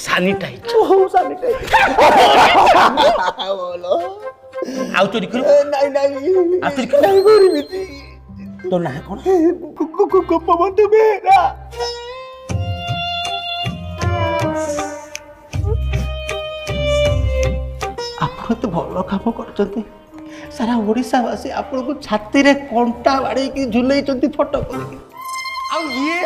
Sanitise. Sanitise. ଆଉ ଚୋରି କରିବୁ? ନାଇଁ ନାଇଁ। ଆଉ ଚୋରି କରିବୁ? ନାଇଁ, କରିବିନି। ତୋ ନାଁ କ'ଣ? ଗୋପବନ୍ଧୁ ବେହେରା। ଆପଣ ଏତେ ଭଲ କାମ କରୁଛନ୍ତି, ସାରା ଓଡ଼ିଶାବାସୀ ଆପଣଙ୍କୁ ଛାତିରେ କଣ୍ଟା ବାଡ଼େଇକି ଝୁଲେଇଛନ୍ତି ଫଟୋ କରିକି। ଆଉ ଇଏ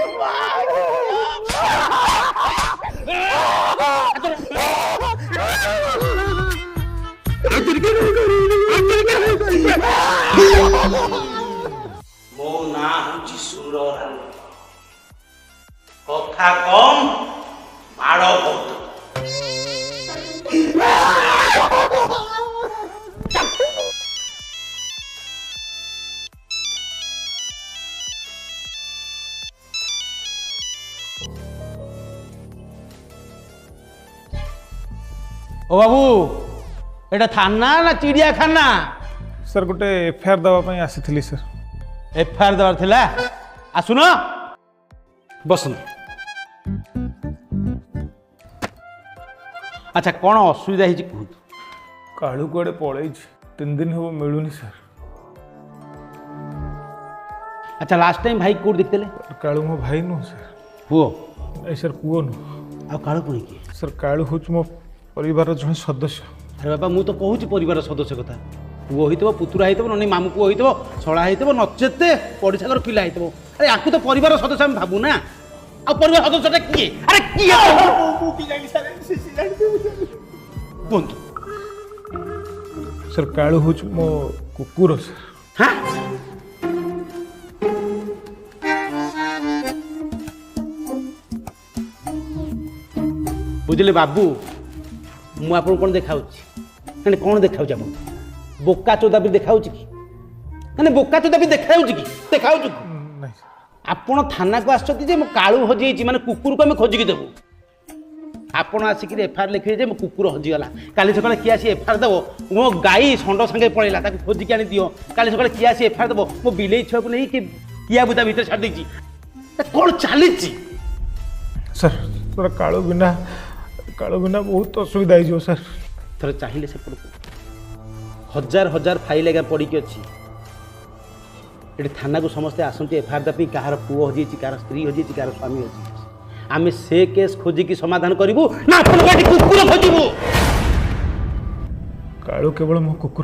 ମୋ ନାଁ ହଉଛି ସୁର ରାଉତ। କଥା କମ୍, ମାଡ଼ ବହୁତ। ও ବାବୁ, ଏଟା ଥାନା ନା ଚିଡ଼ିଆଖାନା? ସାର୍, ଗୋଟେ ଏଫଆଇଆର୍ ଦେବା ପାଇଁ ଆସିଥିଲି ସାର୍। ଏଫଆଇଆର ଦେବାର ଥିଲା? ଆସୁନ, ବସନ୍ତୁ। ଆଚ୍ଛା, କ'ଣ ଅସୁବିଧା ହେଇଛି କୁହନ୍ତୁ। କାଳୁ କୁଆଡ଼େ ପଳେଇଛି, 3 ଦିନ ହେବ ମିଳୁନି ସାର୍। ଆଚ୍ଛା, ଲାଷ୍ଟ ଟାଇମ୍ ଭାଇ କୋଉଠି ଦେଖିଥିଲେ? କାଳୁ ମୋ ଭାଇ ନୁହଁ ସାର୍। ପୁଅ? ନାଇଁ ସାର୍, ପୁଅ ନୁହଁ। ଆଉ କାଳୁ ପୁଣି କିଏ? ସାର୍, କାଳୁ ହେଉଛି ମୋ ପରିବାରର ଜଣେ ସଦସ୍ୟ। ଆରେ ବାବା, ମୁଁ ତ କହୁଛି ପରିବାର ସଦସ୍ୟ କଥା। ପୁଅ ହେଇଥିବ, ପୁତୁରା ହେଇଥିବ, ନହେଲେ ମାମୁଁ ପୁଅ ହେଇଥିବ, ଶଳା ହେଇଥିବ, ନଚେତେ ପଡ଼ିଶା ଘର ପିଲା ହେଇଥିବ। ଆରେ, ୟାକୁ ତ ପରିବାର ସଦସ୍ୟ ଆମେ ଭାବୁ ନା। ଆଉ ପରିବାର ସଦସ୍ୟଟା କିଏ? ଆରେ କିଏ? ମୁଁ କି ଜାଣି ସାର୍, ସେ ଜାଣିଥିବେ। କୁହନ୍ତୁ। ସାର୍, କାଳୁ ହେଉଛି ମୋ କୁକୁର ସାର୍। ହଁ, ବୁଝିଲେ ବାବୁ, ମୁଁ ଆପଣଙ୍କୁ କ'ଣ ଦେଖାଉଛି? ମାନେ କ'ଣ ଦେଖାଉଛି ଆପଣଙ୍କୁ? ବୋକା ଚୋଦା ବି ଦେଖାଉଛି କି? ମାନେ ବୋକା ଚୋଦା ବି ଦେଖାଯାଉଛି କି? ଦେଖାଉଛି କି? ନାଇଁ ସାର୍। ଆପଣ ଥାନାକୁ ଆସିଛନ୍ତି ଯେ ମୋ କାଳୁ ହଜିଯାଇଛି, ମାନେ କୁକୁରକୁ ଆମେ ଖୋଜିକି ଦେବୁ। ଆପଣ ଆସିକିରି ଏଫଆଇଆର ଲେଖିବେ ଯେ ମୋ କୁକୁର ହଜିଗଲା। କାଲି ସକାଳେ କିଏ ଆସି ଏଫଆଇଆର ଦେବ, ମୋ ଗାଈ ଷଣ୍ଢ ସାଙ୍ଗେ ପଳେଇଲା, ତାକୁ ଖୋଜିକି ଆଣି ଦିଅ। କାଲି ସକାଳେ କିଏ ଆସି ଏଫଆଇଆର ଦେବ, ମୋ ବିଲେଇ ଛୁଆକୁ ନେଇ କି କିଆ ବୁଦା ଭିତରେ ଛାଡ଼ି ଦେଇଛି। ଏ କ'ଣ ଚାଲିଛି? ସାର୍, ସାର୍, କାଳୁ ବିନା ବହୁତ ଅସୁବିଧା ହେଇଯିବ ସାର୍। ଥରେ ଚାହିଁଲେ ସେପଟକୁ ହଜାର ହଜାର ଫାଇଲ୍ ଆଜ୍ଞା ପଡ଼ିକି ଅଛି ଏଠି। ଥାନାକୁ ସମସ୍ତେ ଆସନ୍ତି ଏଫଆଇଆର ଦେବା ପାଇଁ। କାହାର ପୁଅ ହଜିଯାଇଛି, କାହାର ସ୍ତ୍ରୀ ହଜିଯାଇଛି, କାହାର ସ୍ୱାମୀ ହଜିଯାଇଛି। ଆମେ ସେ କେସ୍ ଖୋଜିକି ସମାଧାନ କରିବୁ ନା ଆପଣଙ୍କ ଏଠି କୁକୁର ଖୋଜିବୁ? କାଳୁ କେବଳ ମୋ କୁକୁର